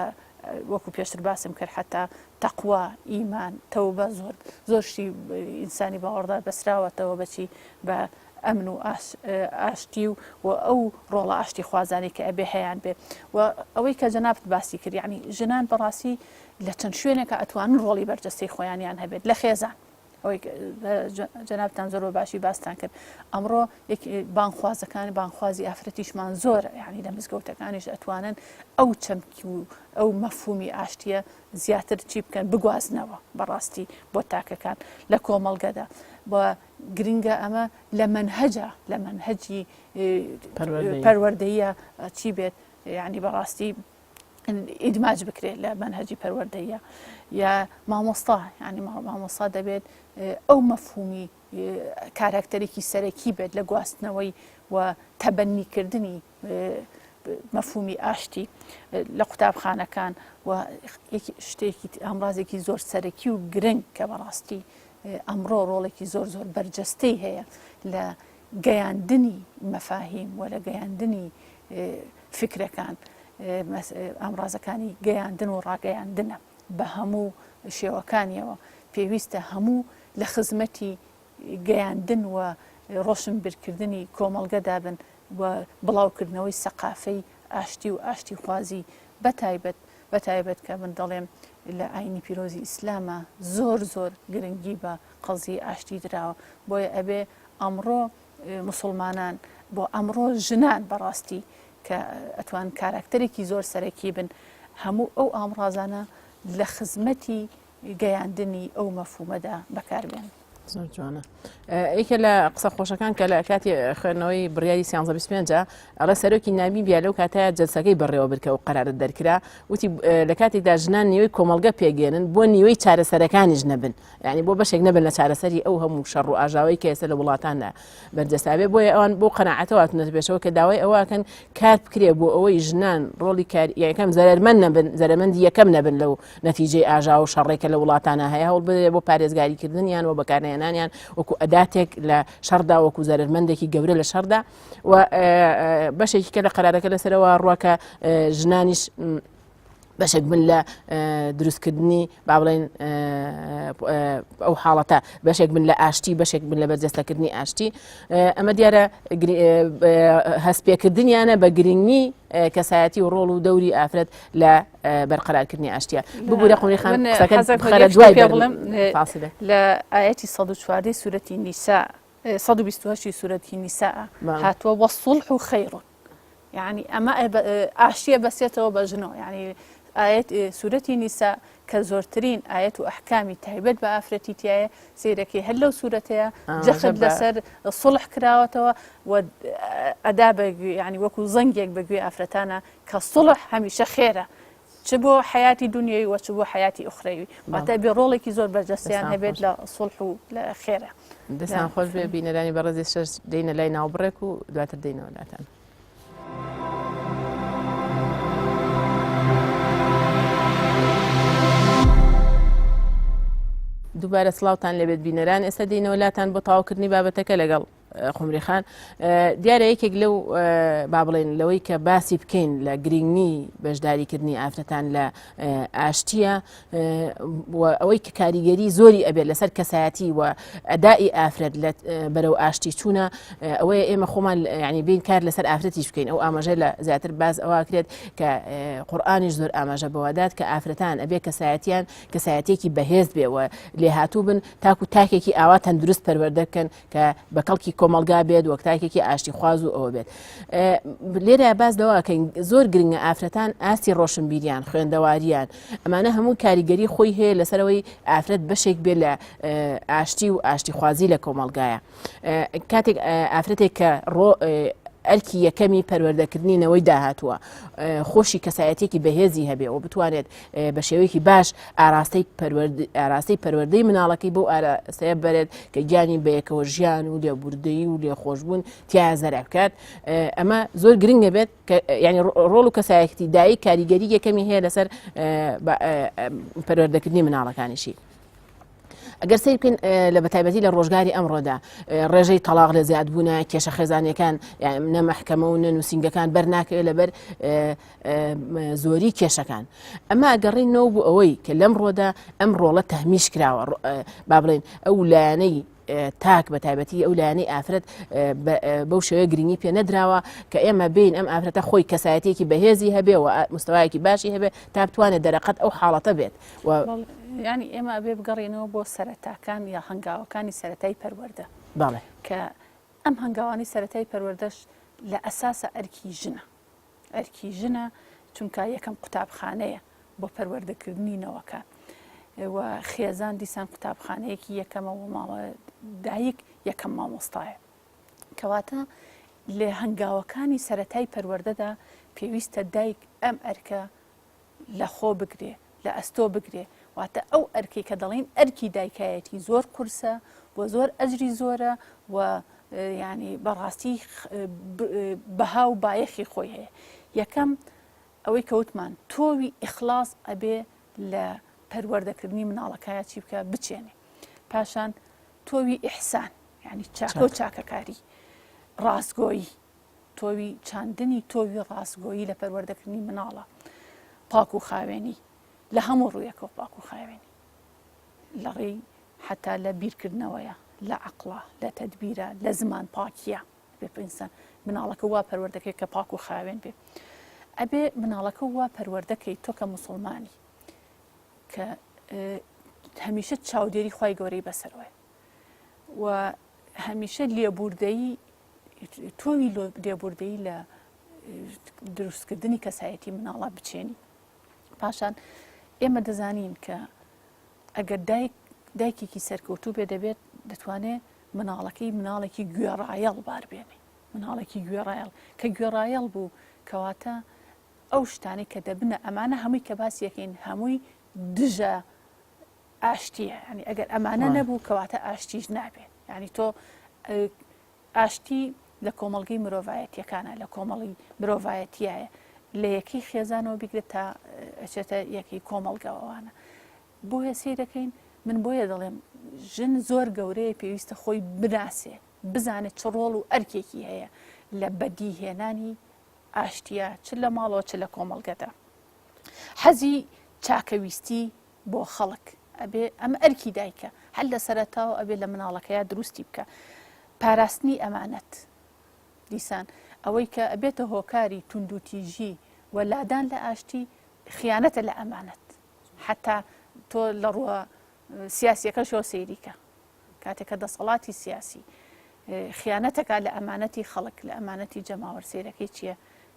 وەکو پێشتر باسم کرد حتا تەقوا ئیمان تەوبە زۆر زۆر شتی ئینسانی باوەڕدار بەسراوەتەوە بەچی بە ئەمن و ئاشتی و و ئەو ڕۆڵە ئاشتی خوازانەی کە ئەبێ هەیان بێ و ئەوەی کە جەنابت باسی کرد یعنی ژنان بەڕاستی لە چەند شوێنێکە ئەتوانن ڕۆڵی بەرجەستەی خۆیانیان هەبێت لە خێزان ئەوەی جەنابتان زۆر بە باشی باستان کرد ئەمڕۆ بانخوازەکان بانخوازی ئافرەتیشمان زۆرە یعنی لە مزگەوتەکانیش ئەتوانن ئەو چەمکی و ئەو مەفهومی ئاشتیە زیاتر چی بکەن بگوازنەوە بەڕاستی بۆ تاکەکان لە کۆمەڵگەدا بە گرنگە ئەمە لە مەنهەجە لە مەنهەجی پەروەردەیە چی بێت یعنی بەڕاستی ئیدماج بکرێت لە مەنهەجی پەروەردەیە یا مامۆستا ینی مامۆستا دەبێت ئەو مەفهومی کاراکتەرێکی سەرەکی بێت لە گواستنەوەی و تەبەنیکردنی مەفهومی ئاشتی لە قوتابخانەکان و شتێکی ئامرازێکی زۆر سەرەکی و گرنگ کە بەڕاستی ئەمڕۆ ڕۆڵێکی زۆر زۆر بەرجەستەی هەیە لە گەیاندنی مەفاهیم و لە گەیاندنی فیکرەکان ئامرازەکانی گەیاندن و ڕاگەیاندنە بە هەموو شێوەکانیەوە پێویستە هەموو لە خزمەتی گەیاندن و ڕۆشنبیرکردنی کۆمەڵگەدا بن و بڵاوکردنەوەی سەقافەی ئاشتی و ئاشتیخوازی بەتایبەت بەتایبەت کە من دەڵێم لە ئاینی پیرۆزی ئیسلامە زۆر زۆر گرنگی بە قەزیەی ئاشتی دراوە بۆیە ئەبێ ئەمڕۆ موسڵمانان بۆ ئەمڕۆ ژنان بەڕاستی کە ئەتوان کاراکتەرێکی زۆر سەرەکی بن هەموو ئەو ئامڕازانە لە خزمەتی گەیاندنی ئەو مەفهومەدا بەکاربێن. زۆر جوانە یەکێ لە قسە خۆشەکان کە لە کاتی خوێندنەوەی بڕیاری 1325 ئەڵێ سەرۆکی نامیبیا لەو کاتە جەلسەکەی بەڕێوە برد کە ئەو قەرارە دەرکرا وتی لە کاتێکدا ژنان نیوەی کۆمەڵگە پێگەێنن بۆ نیوەی چارەسەرەکانیش نەبن یعنی بۆ بەشێک نەبن لە چارەسەری ئەو هەموو شەڕ و ئاژاوەی کە ئێستا لە وڵاتاندا بەرجەستابێ بۆیە ئەوان بۆ قەناعەتەوە هاتوونەتە پێشەوە کە داوای ئەوەکەن کار بکرێ بۆ ئەوەی ژنان ڕۆڵی کار یەکەم زەرەرمەند نەبن زەرەمەندی یەکەم نەبن لەو نەتیجەی ئاژاوە و شەڕێک کە لە وڵاتانە هەیە هەوڵ بدرێ بۆ پارێزگاریکردنیان و بەکارنەهێنانیان وەکو ئەداتێک لە شەڕدا وەکو زەرەرمەندێکی گەورە لە شەڕدا و بەشێکی کە لە قەرارەکە لەسەرەوە ڕووە کە ژنانیش بەشێک بن لە دروستکردنی با بڵێن ئەو حاڵەتە بەشێک بن لە ئاشتی بەشێک بن لە بەرجەستەکردنی ئاشتی ئەمە دیارە هەستپێکردنیانە بە گرنگی کەسایەتی و ڕۆڵ و دەوری ئافرەت لە بەرقەرارکردنی ئاشتیە ببوورە قوری خان قسەکە دوای بڵێم لە ئاەتی 114 سورەتی نیسا 128 سورەتی نیسا هاتووە والصلح خير یعنی ئەمە ئاشتیە بەسێتەوە بە ژنەوە یعنی ئاەت سورەتی نیسا کە زۆرترین ئاەت و ئەحکامی تایبەت بە ئافرەتی تایە سیرەکەی هەر لەو سوورەتەیە جەخت لەسەر سڵح کراوەتەوە و ئەدا بە ینی وەکو زەنگێک بەگوێ ئافرەتانە کە سڵح هەمیشە خێرە چ بۆ حەیاتی دونیەوی وە چ بۆ حەیاتی ئوخرەوی واتە بێ ڕۆڵێکی زۆر بەرجەستەیان هەبێت لە سوڵح و لە خێرە. دەستان خۆش بێ بینەرانی بەڕێز ئێستاش دێینە لای ناوبڕێک و دواتر دێینەوە لاتان. دووبارە سڵاوتان لێبێت بینەران ئێستا دێینەوە لاتان بۆ تەواوکردنی بابەتەکە لەگەڵ قومری خان دیارە یەکێک لەو با بڵێن لەوەی کە باسی بکەین لە گرنگی بەشداریکردنی ئافرەتان لە ئاشتیە ئەوەی کە کاریگەری زۆری ئەبێت لەسەر کەسایەتی و ئەدائی ئافرەت لە بەرەو ئاشتی چوونە ئەوەیە ئێمە خۆمان ینی بین کار لەسەر ئافرەتیش بکەین ئەو ئاماژە لە زیاتر باز ئەوە کرێت کە قورئانیش زۆر ئاماژە بەوەدات کە ئافرەتان ئەبێ کەسایەتیان کەسایەتێکی بەهێز بێ و لێهاتوو بن تاکو تاکێکی ئاوا تەندروست پەروەردە بکەن کە بە کەڵکی کۆمەڵگا بێت وەک تاکێکی ئاشتیخواز و ئەوە بێت لێرە باس لەوەکەین زۆر گرنگە ئافرەتان ئاستی ڕۆشنبیریان خوێندەواریان ئەمانە هەموو کاریگەری خۆی هەیە لەسەرەوەی ئافرەت بەشێک بێت لە ئاشتی و ئاشتیخوازی لە کۆمەڵگایە کاتێک ئافرەتێک کە ڕۆ. ئەرکی یەکەمی پەروەردەکردنی نەوەی داهاتووە خۆشی کەسایەتێکی بەهێزی هەبێ و بتوانێت بە شێوەیەکی باش ئاراستەی ئاراستەی پەروەردەی مناڵەکەی بۆ ئاراستەیە بەرێت کە گیانی بەیەکەوە ژیان و لێبوردەیی و لێخۆشبوون تیا زەرع بکات ئەمە زۆر گرنگە بێت ینی ڕۆڵ و کەسایەتی دایک کاریگەری یەکەمی هەیە لەسەر پەروەردەکردنی مناڵەکانیشی. ئەگەر سەیر بکەین لە بەتایبەتی لە ڕۆژگاری ئەمڕۆدا ڕێژەی تەلاق لە زیادبوونە کێشە خێزانیەکان نە مەحکەمە و نە نووسینگەکان بەرناکەوێت لەبەر زۆری کێشەکان ئەمە ئەگەڕینەوە بۆ ئەوەی کە لەم ڕۆدا ئەم ڕۆڵە تەهمیش کراوە با بڵێن ئەو لایەنەی تاک بە تایبەتی ئەو لایەنەی ئافرەت بەو شێوەیە گرنگی پێ نەدراوە کە ئێمە بین ئەم ئافرەتە خۆی کەسایەتێکی بەهێزی هەبێ و مستەوایەکی باشی هەبێ تا بتوانێت دەرەقەت ئەو حاڵەتە بێت و ینی ئێمە ئەبێ بگەڕێنەوە بۆ سەرەتاکان یا هەنگاوەکانی سەتای پەروەردە بەڵێ کە ئەم هەنگاوانی سەتای پەروەردەش لە ئەساسە ئەرکی ژنە ئەرکی ژنە چونکە یەکەم قوتابخانەیە بۆ پەروەردەکردنی نەوەکان و خێزان دیسان قوتابخانەیەکی یەکەمە و ماڵە دایک یەکەم مامۆستایە کەواتە لە هەنگاوەکانی سەتای پەروەردەدا پێویستە دایک ئەم ئەرکە لە خۆ بگرێ لە ئەستۆ بگرێ واتە ئەو ئەرکەی کە دەڵێن ئەرکی دایکایەتی زۆر قورسە و زۆر ئەجری زۆرە و ینی بەڕاستی بەها و بایەخی خۆی هەیە یەکەم ئەوەی کەوتمان تۆوی ئیخلاص ئەبێ لە پەروەردەکردنی مناڵەکایە چی بکە بچێنێ پاشان تۆوی ئیحسان یعنی چاکە و چاکەکاری ڕاستگۆیی تۆوی چاندنی تۆوی ڕاستگۆیی لە پەروەردەکردنی مناڵە پاک و خاوێنی لە هەموو ڕوویەکەوە پاک و خاوێنی لە ڕێی حتا لە بیرکردنەوەیە لە عقلە لە تدبیرە لە زمان پاکیە بێ ئینسان مناڵەکە وا پەروەردەکەی کە پاک و خاوێن بێ ئەبێ مناڵەکە وا پەروەردەکەی تۆ کە مسلمانی کە هەمیشە چاودێری خی گەورەی بەسەرەوەی و هەمیشە لێبوردەیی تۆوی لێبوردەیی لە دروستکردنی کەسایەتی مناڵە بچێنی پاشان ئێمە دەزانین کە ئەگەر دایک دایکێکی سەرکەوتوو بێ دەبێت دەتوانێت مناڵەکەی مناڵێکی گوێڕایەڵ باربێنێ مناڵێکی گوێڕایەڵ کە گوێڕایەڵ بوو کەواتە ئەو شتانەی کە دەبنە ئەمانە هەمووی کە باس یەکەین هەمووی دژە ئاشتیە ینی ئەگەر ئەمانە نەبوو کەواتە ئاشتیش نابێ ینی تۆ ئاشتی لە کۆمەڵگەی مرۆڤایەتیەکانە لە کۆمەڵی مرۆڤایەتیایە لە یەکەی خێزانەوە بیگرێت تا ئەچێتە یەکەی کۆمەڵگەوەوانە بۆیە سەیرەکەین من بۆیە دەڵێم ژن زۆر گەورەیە پێویستە خۆی بناسێ بزانێت چ ڕۆڵ و ئەرکێکی هەیە لە بەدیهێنانی ئاشتیە چ لە ماڵەوە چ لە کۆمەڵگەدا حەزی چاکەویستی بۆ خەڵک ئەبێ ئەمە ئەرکی دایکە هەر لە سەرەتاوە ئەبێ لە مناڵەکەیا دروستی بکە پاراستنی ئەمانەت دیسان ئەوەی کە ئەبێتە هۆکاری توندوتیژی و لادان لە ئاشتی خیانەتە لە ئەمانەت حتا تۆ لە ڕووە سیاسیەکەشەوە سەیریکە کاتێک کە دەسەڵاتی سیاسی خیانەتەکە لە ئەمانەتی خەڵک لە ئەمانەتی جەماوەر سیرەکەی چییە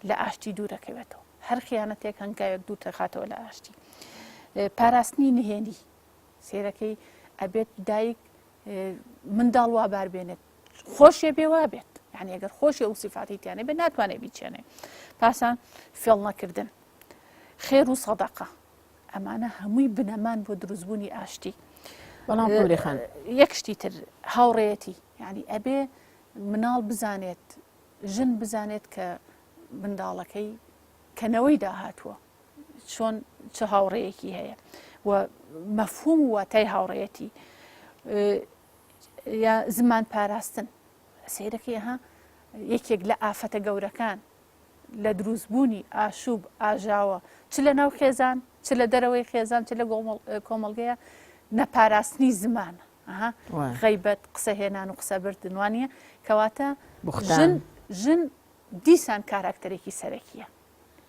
لە ئاشتی دوورەکەوێتەوە هەر خیانەتێک هەنگاوێک دوور دەخاتەوە لە ئاشتی پاراستنی نهێنی سێرەکەی ئەبێت دایک منداڵ وا بار بێنێت خۆشێ بێ وا بێت یعنی ئەگەر خۆشی ئەو سیفاتی تیانێ بێت ناتوانێت بیچێنێ پاسان فێڵ نەکردن خێر و سەدەقە ئەمانە هەمووی بنەمان بۆ دروستبوونی ئاشتی بەڵام خان یەک شتی تر هاوڕێیەتی یعنی ئەبێ مناڵ بزانێت ژن بزانێت کە منداڵەکەی کە نەوەی داهاتووە چۆن چ هاوڕێیەکی هەیە و مەفهوم و واتای هاوڕێیەتی یا زمان پاراستن سەیرەکەی ها یەکێک لە ئافەتە گەورەکان لە دروستبوونی ئاشوب ئاژاوە چ لە ناو خێزان چ لە دەرەوەی خێزان چ لە کۆمەڵگەیە نەپاراستنی زمانە غیبەت قسە هێنان و قسە بردن وانە کەواتە ژن ژن دیسان کاراکتەرێکی سەرەکیە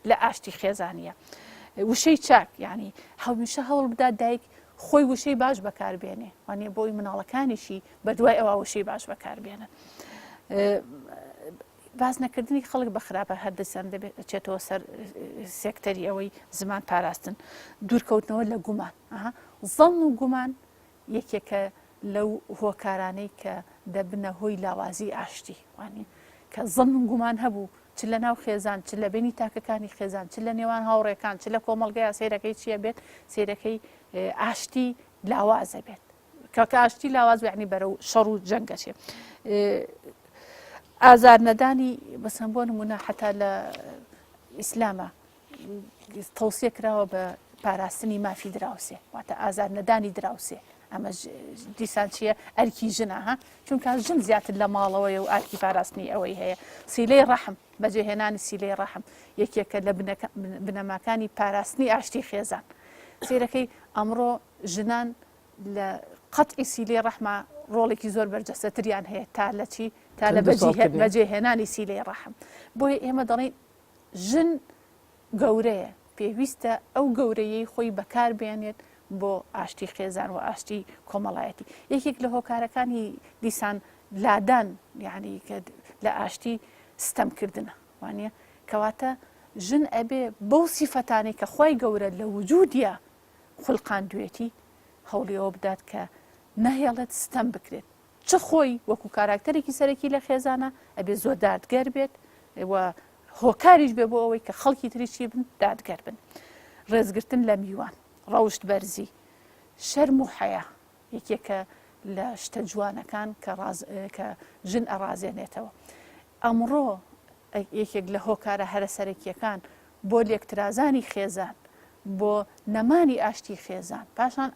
لە ئاشتی خێزانیە وشەی چاک یعنی هەمیشە هەوڵ بدات دایک خۆی وشەی باش بەکاربێنێ وانە بۆی مناڵەکانیشی بەدوای ئەوە وشەی باش بەکاربێنن باس نەکردنی خەڵک بە خراپە هەر دەسان دەبێت ئەچێتەوە سەر سێکتەری ئەوەی زمان پاراستن دوورکەوتنەوە لە گومان زەڵ و گومان یەکێکە لەو هۆکارانەی کە دەبنە هۆی لاوازی ئاشتی وانە. کە زەن و گومان هەبوو چ لە ناو خێزان چ لە بینی تاکەکانی خێزان چ لە نێوان هاوڕێکان چ لە کۆمەڵگەیا سەیرەکەی چییە بێت سەیرەکەی ئاشتی لاوازە بێت کە کە ئاشتی لاواز بێ یعنی بەرەو شەڕ و جەنگ ئەچێ ئازار نەدانی بەسەن بۆ نمونە حتا لە ئیسلامە تەوسیە کراوە بە پاراستنی مافی دراوسێ واتە ئازار نەدانی دراوسێ ئەمە دیسان چییە ئەرکی ژنە ها چونکە ژن زیاتر لە ماڵەوەیە و ئارکی پاراستنی ئەوەی هەیە سیلەی ڕەحم بەجێهێنانی سیلەی ڕەحم یەکێکە لە بنەماکانی پاراستنی ئاشتی خێزان سیرەکەی ئەمڕۆ ژنان لە قەتعی سیلەی ڕەحما ڕۆڵێکی زۆر بەرجەستەتریان هەیە تا لە چی تا لە بەجێهێنانی سیلەی ڕەحم بۆیە ئێمە دەڵێین ژن گەورەیە پێویستە ئەو گەورەیەی خۆی بەکار بێنێت بۆ ئاشتی خێزان و ئاشتی کۆمەڵایەتی یەکێک لە هۆکارەکانی دیسان لادان یعنی کە لە ئاشتی ستەمکردنە وانە کەواتە ژن ئەبێ بەو سیفەتانەی کە خی گەورە لە وجودیە خولقاندوێتی هەوڵی ئەوە بدات کە نەهێڵێت ستەم بکرێت چ خۆی وەکو کاراکتەرێکی سەرەکی لە خێزانە ئەبێ زۆر دادگەر بێت و هۆکاریش بێ بۆ ئەوەی کە خەڵکی تری چی بن دادگەر بن ڕێزگرتن لە میوان ڕەوشت بەرزی شەرم و حەیا یەکێکە لە شتە جوانەکان کە ڕاز کە ژن ئەڕازێنێتەوە ئەمڕۆ یەکێک لە هۆکارە هەرە سەرەکیەکان بۆ لێکترازانی خێزان، بۆ نەمانی ئاشتی خێزان، پاشان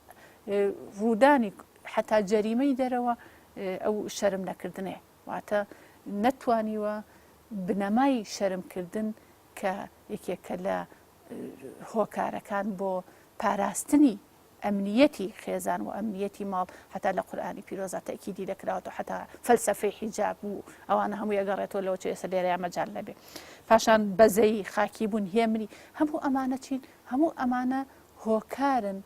ڕوودانی حەتا جەریمەی دەرەوە ئەو شەرم نەکردنەیە، واتە نەتوانیوە بنەمای شەرمکردن کە یەکێکە لە هۆکارەکان بۆ پاراستنی ئەمنیەتی خێزان و ئەمنیەتی ماڵ هەتا لە قورئانی پیرۆزا تەئکیدی لێکراوەتەوە حەتا فەلسەفەی حیجاب و ئەوانە هەمووی ئەگەڕێتەوە لەوە چێ ئێستا لێرەیا مەجال نەبێ پاشان بەزەیی خاکی بوون هێمنی هەموو ئەمانە چین هەموو ئەمانە هۆکارن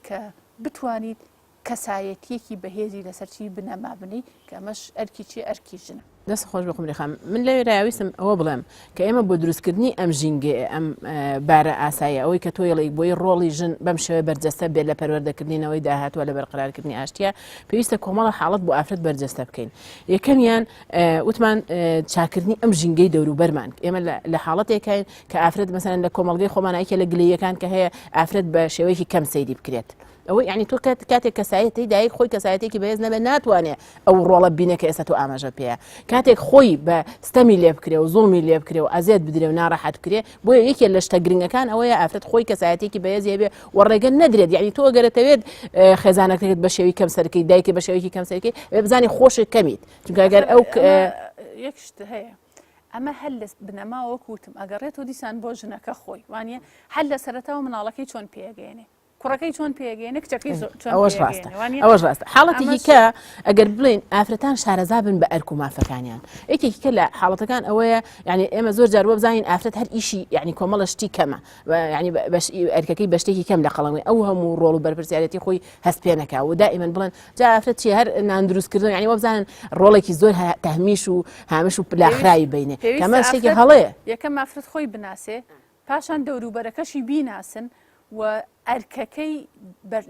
کە بتوانیت کەسایەتیەکی بەهێزی لەسەر چی بنەما بنێی کە ئەمەش ئەرکی چیە ئەرکی ژنە. دەست خۆش بێ قومری خان من لەوێ ویستم ئەوە بڵێم کە ئێمە بۆ دروستکردنی ئەم ژینگەیە ئەم بارە ئاساییە ئەوەی کە تۆ یڵی بۆی ڕۆڵی ژن بەم شێوەیە بەرجەستە بێت لە پەروەردەکردنینەوەی داهاتوە لە بەرقرارکردنی ئاشتیە پێویستە کۆمەڵە حاڵەت بۆ ئافرەت بەرجەستە بکەین یەکەمیان وتمان چاکردنی ئەم ژینگەی دەوروبەرمان ئێمە لە حاڵەتێکین کە ئافرەت مەسەن لە کۆمەڵگەی خۆمانایکە لە گلەیەکان کە هەیە ئافرەت بە شێوەیەکی کەم سەیری بکرێت ئەوەی یعنی تۆ کاتێک کەسایەتی دایک خۆی کەسایەتێکی بەهێز نەبێت ناتوانێت ئەو ڕۆڵە بینە کە ئێستا تۆ ئاماژە پێەیە کاتێک خۆی بە ستەمی لێ بکرێ و زوڵمی لێ بکرێ و ئەزێت بدرێ و ناڕەحەت بکرێ بۆیە یەکێ لە شتە گرنگەکان ئەوەیە ئافرەت خۆی کەسایەتێکی بەهێزی هەبێ و ڕێگە نەدرێت یعنی تۆ ئەگەرەتەوێت خێزانەکەت بە شێوی کەم سەرکەی دایکی بە شێوەیەکی کەم سەرکەی بزانی خۆشت کەمیت چونکە ئەگەر ئەو یەک شت هەیە ئەمە هەر لە بنەما وەک وتم ئەگەڕێتەوە دیسان بۆ ژنەکە خۆی وانە هەر لە سەرەتاوە مناڵەکەی چۆن پێگەێنێ کوڕەکەی چۆن پێگەێنێ کچەکەی چۆن ئەوەش ڕاستە ئەوەش ڕاستە حاڵەتێکی کە ئەگەر بڵێن ئافرەتان شارەزا بن بە ئەرک و مافەکانیان یەکێکی کە لە حاڵەتەکان ئەوەیە یعنی ئێمە زۆر جار بزانین ئافرەت هەر ئیشی یعنی کۆمەڵە شتی کەمە یعنی ئەرکەکەی بە شتێکی کەم لە قەڵەمی ئەو هەموو ڕۆڵ و بەرپرسیارەتی خۆی هەست پێ نەکا و دائیمەن بڵێن جا ئافرەت چی هەر نان دروستکردن یعنی وەبزانن ڕۆڵێکی زۆر تەهمیش و هامش و لاخراوی بینێ کەمە شتێکی هەڵەیە یەکەم ئافرەت خۆی بناسێ پاشان دەوروبەرەکەشی بیناسن و ئەرکەکەی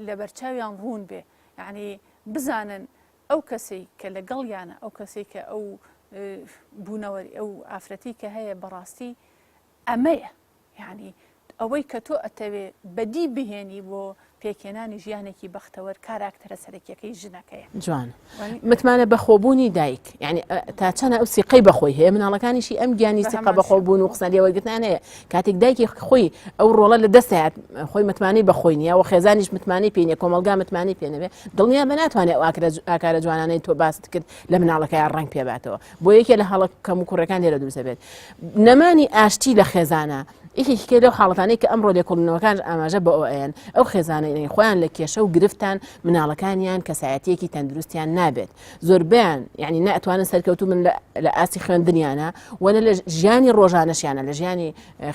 لەبەرچاویان ڕوون بێ یعنی بزانن ئەو کەسەی کە لەگەڵیانە ئەو کەسەی کە ئەو بوونەوەری ئەو ئافرەتی کە هەیە بەڕاستی ئەمەیە یعنی ئەوەی کە تۆ ئەتەوێ بەدی بهێنی بۆ پێکهێنانی ژیانێکی بەختەوەر کاراکتەرە سەرەکیەکەی ژنەکەیە. جوان متمانە بەخۆبوونی دایک یعنی تا چەنە ئەو سیقەی بەخۆی هەیە مناڵەکانیشی ئەم گیانی سیقە بەخۆبوون و قسە لێوەرگرتنیان هەیە کاتێک دایکی خۆی ئەو ڕۆڵە لە دەست هات خۆی متمانەی بەخۆی نییە و خێزانیش متمانەی پێ نییە کۆمەڵگا متمانەی پێ نەبێ دڵنیا بە ناتوانێت ئەو ئاکارە جوانانەی تۆ باست کرد لە مناڵەکەیان ڕەنگ پێباتەوە بۆ یەکێ لە هەڵە کەم و کوڕەکان لێرە دروست دەبێت نەمانی ئاشتی لە خێزانە یەکێکی کە لەو حاڵەتانەی کە ئەمڕۆ لێکۆڵینەوەکان ئاماژە بە ئەوەیەن ئەو خێزانەی خۆیان لە کێشە و گرفتان مناڵەکانیان کەسایەتیەکی تەندروستیان نابێت زۆربیان یعنی ناتوانن سەرکەوتوو من لە ئاستی خوێندنیانە وەنە لە ژیانی ڕۆژانەشیانە لە ژیانی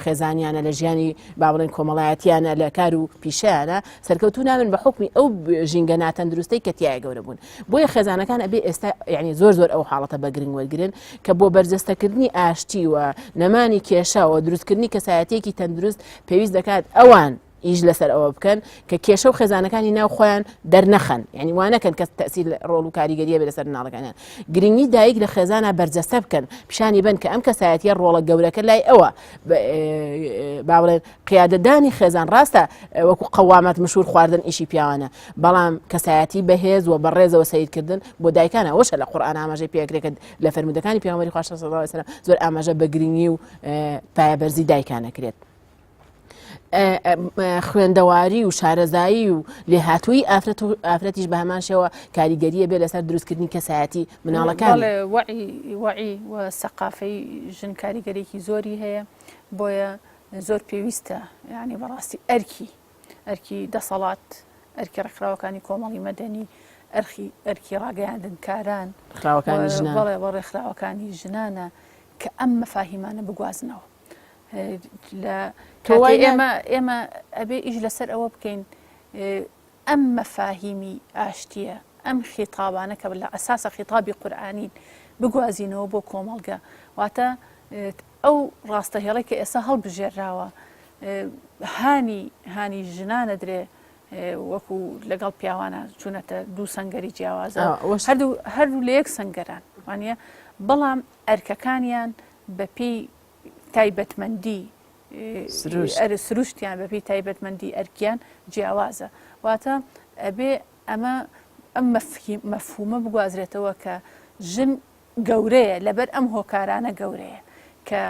خێزانیانە لە ژیانی با بڵێن کۆمەڵایەتیانە لە کار و پیشەیانە سەرکەوتوو نابن بە حکمی ئەو ژینگە ناتەندروستەی کە تیایە گەورە بوون بۆیە خێزانەکان ئەبێ ئێستا یعنی زۆر زۆر ئەو حاڵەتە بە گرنگ وەرگن کە بۆ بەرجەستەکردنی ئاشتی و نەمانی کێشە و دروستکردنی کەسایەتیەکی تەندروست پێویست دەکات ئەوان. ئیش لەسەر ئەوە بکەن کە کێشە و خێزانەکانی ناو خۆیان دەرنەخەن یعنی وانەکەن کە تەسیر ڕۆڵ و کاریگەریە بێ لەسەر مناڵەکانیان گرنگی دایک لە خێزانە بەرجەستە بکەن پیشانی بن کە ئەم کەسایەتیە ڕۆڵە گەورەکە لای ئەوە با بڵێن قیادەدانی خێزان ڕاستە وەکو قەوامەت مشور خواردن ئیشی پیاوانە بەڵام کەسایەتی بەهێز و بەڕێزەوە سیرکردن بۆ دایکانە ئەوەشە لە قورئان ئاماژەی پێکرێت لە فەرمودەکانی پێغەمبەری خوا صلی الله علیه و سلم زۆر ئاماژە بە گرنگی و پایەبەرزی دایکانە کرێت. خوێندەواری و شارەزایی و لێهاتووی ئافرەت و ئافرەتیش بە هەمان شێوە کاریگەریە بێ لەسەر دروستکردنی کەسایەتی مناڵەکان وعی وعی و سەقافەی ژن کاریگەرێکی زۆری هەیە بۆیە زۆر پێویستە یعنی بەڕاستی ئەرکی ئەرکی دەسەڵات ئەرکی ڕێکخراوەکانی کۆمەڵی مەدەنی ئەرخی ئەرکی ڕاگەیاندنکاران ڕێکخراوەکانی ژنان بەڵێ بە ڕێکخراوەکانی ژنانە کە ئەم مەفاهیمانە بگوازنەوە لە کاتێ ئێمە ئێمە ئەبێ ئیش لەسەر ئەوە بکەین ئەم مەفاهیمی ئاشتیە ئەم خیتابانە کە لە ئەساسە خیتابی قورئانین بگوازینەوە بۆ کۆمەڵگە واتە ئەو ڕاستە هێڵێک کە ئێستا هەڵبژێراوە هانی هانی ژنانە درێ وەکو لەگەڵ پیاوانە چوونەتە دوو سنگەری جیاوازە هەردوو هەردوو لە یەک سنگەران وانە بەڵام ئەرکەکانیان بەپێی تایبەتمەندی سروشتیان بەپێی تایبەتمەندی ئەرکیان جیاوازە واتە ئەبێ ئەمە ئەم مەفهومە بگوازرێتەوە کە ژن گەورەیە لەبەر ئەم هۆکارانە گەورەیە کە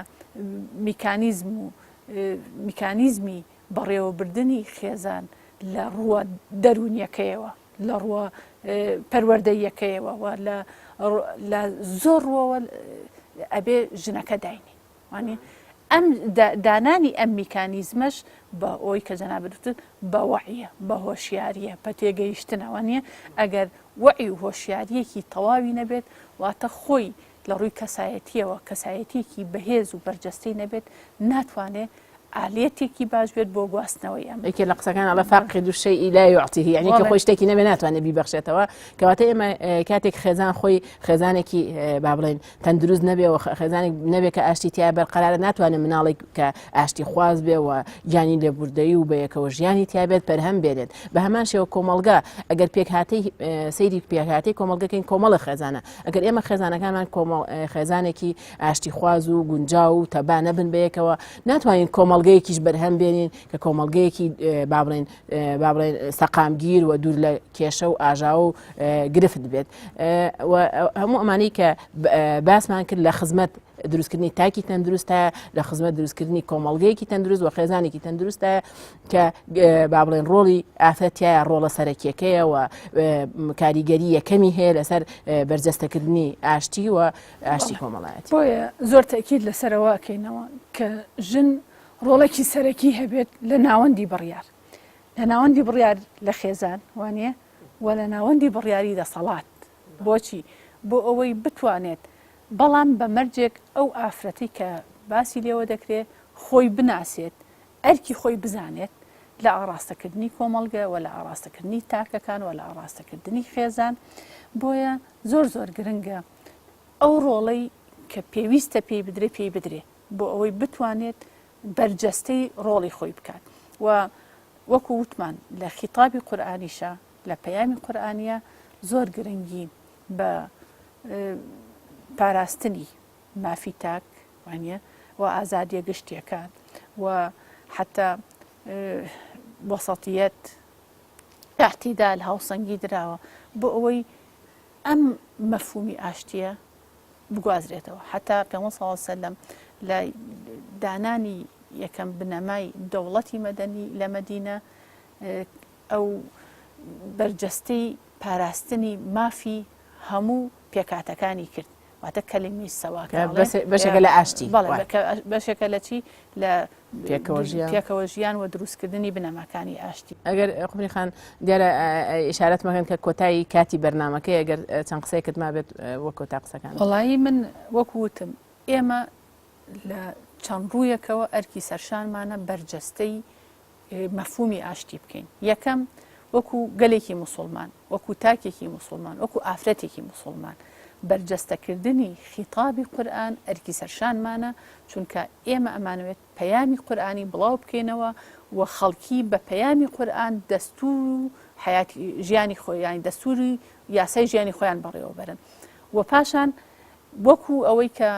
میکانیزم و میکانیزمی بەڕێوەبردنی خێزان لە ڕووە دەروونیەکەیەوە لە ڕووە پەروەردەییەکەیەوە و لە لە زۆر ڕووەوە ئەبێ ژنەکە داینێ وانە ئەم دانانی ئەم میکانیزمەش بە ئەوی کە جەنابت وتت بە وەعیە بە هۆشیاریە بە تێگەیشتنەوە نییە ئەگەر وەعی و هۆشیاریەکی تەواوی نەبێت واتە خۆی لە ڕووی کەسایەتیەوە کەسایەتیەکی بەهێز و بەرجەستەی نەبێت ناتوانێت ئالیەتێکی باش بێت بۆ گواستنەوەی ئەم. یەکێ لە قسەکان ئەڵێ فاقد الشیء لا یعطیه یعنی کە خۆی شتێکی نەبێ ناتوانێت بیبەخشێتەوە کەواتە ئێمە کاتێک خێزان خۆی خێزانێکی با بڵێن تەندروست نەبێ و خێزانێک نەبێ کە ئاشتی تیا بەرقەرارە ناتوانێت مناڵێک کە ئاشتی خواز بێ و گیانی لێبوردەیی و بەیەکەوە ژیانی تیابێت بەرهەم بێنێت بە هەمان شێوە کۆمەڵگا ئەگەر پێکهاتەی سەیری پێکهاتەی کۆمەڵگەکەین کۆمەڵە خێزانە ئەگەر ئێمە خێزانەکانمان کۆمەڵ خێزانێکی ئاشتیخواز و گونجاو و تەبا نەبن بەیەکەوە ناتوانین کۆمەڵگەیەکیش بەرهەم بێنین کە کۆمەڵگەیەکی با بڵێن با بڵێن سەقامگیر و دوور لە کێشە و ئاژاوە و گرفت بێت هەموو ئەمانەی کە باسمان کرد لە خزمەت دروستکردنی تاکی تەندروستە لە خزمەت دروستکردنی کۆمەڵگەیەکی تەندروست و خێزانێکی تەندروستە کە با بڵێن ڕۆڵی ئافرەت تیایە ڕۆڵە سەرەکیەکەیە و کاریگەری یەکەمی هەیە لەسەر بەرجەستەکردنی ئاشتی و ئاشتی کۆمەڵایەتی. بۆیە زۆر تەئکید لەسەرەوە ئەکەینەوە کە ژن ڕۆڵێکی سەرەکی هەبێت لە ناوەندی بڕیار لە ناوەندی بڕیار لە خێزان وانە و لە ناوەندی بڕیاری دەسەڵات بۆچی بۆ ئەوەی بتوانێت بەڵام بە مەرجێک ئەو ئافرەتی کە باسی لێوە دەکرێت خۆی بناسێت ئەرکی خۆی بزانێت لە ئاڕاستەکردنی کۆمەڵگە و لە ئاڕاستەکردنی تاکەکان و لە ئاڕاستەکردنی خێزان بۆیە زۆر زۆر گرنگە ئەو ڕۆڵەی کە پێویستە پێی بدرێ پێی بدرێ بۆ ئەوەی بتوانێت بەرجەستەی ڕۆڵی خۆی بکات و وەکو وتمان لە خیتابی قورئانیشە لە پەیامی قورئانیە زۆر گرنگی بە پاراستنی مافی تاک وانە و ئازادیە گشتیەکان و حتا وەسەتیەت اعتدال هاوسەنگی دراوە بۆ ئەوەی ئەم مەفهومی ئاشتیە بگوازرێتەوە حتا پێغەمبەر صلی اللە علیە وسلم لە دانانی یەکەم بنەمای دەوڵەتی مەدەنی لە مەدینە ئەو بەرجەستەی پاراستنی مافی هەموو پێکهاتەکانی کرد واتە کەلیمەی سەوا کە ئەڵێن بەشێکە لە ئاشتی بەڵێ بەشێکە لە چی لە پێکەوە ژیان و دروستکردنی بنەماکانی ئاشتی. ئەگەر قومری خان دیارە ئیشارەت مەکەن کە کۆتایی کاتی بەرنامەکەی ئەگەر چەند قسەیەکت مابێت وە کۆتا قسەکان. وەڵایی من وەکو وتم ئێمە لە چەند ڕوویەکەوە ئەرکی سەرشانمانە بەرجەستەی مەفهومی ئاشتی بکەین یەکەم وەکو گەلێکی موسڵمان وەکو تاکێکی موسڵمان وەکو ئافرەتێکی موسڵمان. بەرجەستەکردنی خیتابی قورئان ئەرکی سەرشانمانە، چونکە ئێمە ئەمانەوێت پەیامی قورئانی بڵاو بکەینەوە و خەڵکی بە پەیامی قورئان دەستور و حەیاتی ژیانی خۆیان دەستوری یاسای ژیانی خۆیان بەڕێوە بەرن و پاشان وەکو ئەوەی کە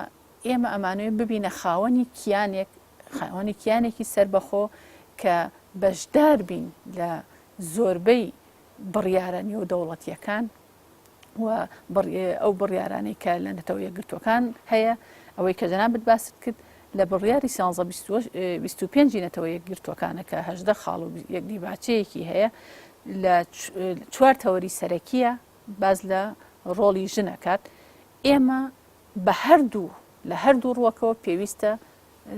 ئێمە ئەمانەوێت ببینە خاوەنی کیانێک خاوەنی کیانێکی سەربەخۆ کە بەشدار بین لە زۆربەی بڕیارە نێودەوڵەتیەکان و ئەو بڕیارانەی کە لە نەتەوە یەکگرتووەکان هەیە، ئەوەی کە جەنابت باست کرد لە بڕیاری 1325 نەتەوە یەکگرتووەکانە کە 18 خاڵ و یەک دیباچەیەکی هەیە لە چوار تەوەری سەرەکیە باز لە ڕۆڵی ژنەکات ئێمە بە هەردوو لە هەردوو ڕوەکەوە پێویستە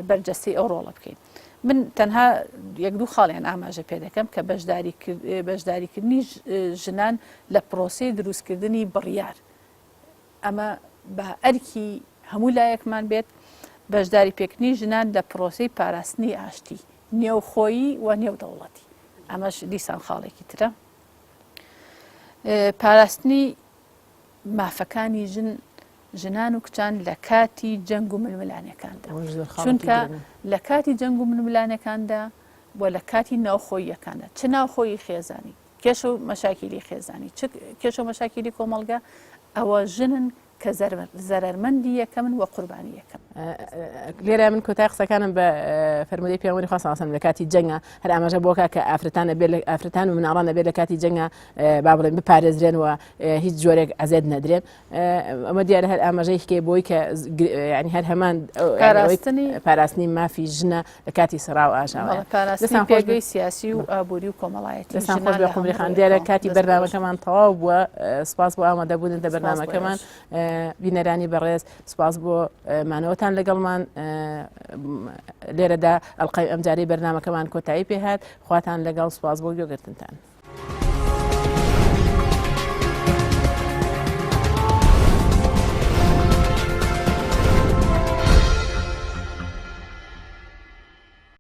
بەرجەستەی ئەو ڕۆڵە بکەین. من تەنها یەک دوو خاڵیان ئاماژە پێ دەکەم کە بەشداریکردنی ژنان لە پرۆسەی دروستکردنی بڕیار ئەمە بە ئەرکی هەموو لایەکمان بێت بەشداری پێکردنی ژنان لە پرۆسەی پاراستنی ئاشتی نێوخۆیی و نێودەوڵەتی ئەمەش دیسان خاڵێکی ترە پاراستنی مافەکانی ژن ژنان و کچان لە کاتی جەنگ و ململانێکاندا چونکە لە کاتی جەنگ و ململانێکاندا و لە کاتی ناوخۆییەکاندا چ ناوخۆیی خێزانی کێشە و مەشاکیلی خێزانی چ کێشە و مەشاکیلی کۆمەڵگە ئەوە ژنن کە زەرەرمەندی یەکەمن و قوربانی یەکەم. لێرە من کۆتای قسەکانم بە فەرمودەی پێغەمبەری خوا صلی الله علیه و سلم لە کاتی جەنگە هەر ئاماژە بۆکە کە ئافرەتان ئەبێ لە ئافرەتان و مناڵان ئەبێ لە کاتی جەنگە با بڵێن بپارێزرێن و هیچ جۆرێک ئەزێت نەدرێن ئەمە دیارە هەر ئاماژەی هکەی بۆی کە ینی هەر هەمان پاراستنی مافی ژنە لە کاتی سەرا و ئاژاوە پاراستنی پێگەی سیاسی و ئابووری و کۆمەڵایەتی دەستان خۆش بێ قومری خان دیارە کاتی بەرنامەکەمان تەواو بووە سپاس بۆ ئامادەبوونت لە بەرنامەکەمان بینەرانی بەڕێز سپاس بۆ مانەوەتان لەگەڵمان لێرەدا ئەڵلقەی ئەمجارەی بەرنامەکەمان کۆتایی پێهات خواتان لەگەڵ سپاس بۆ گوێگرتنتان.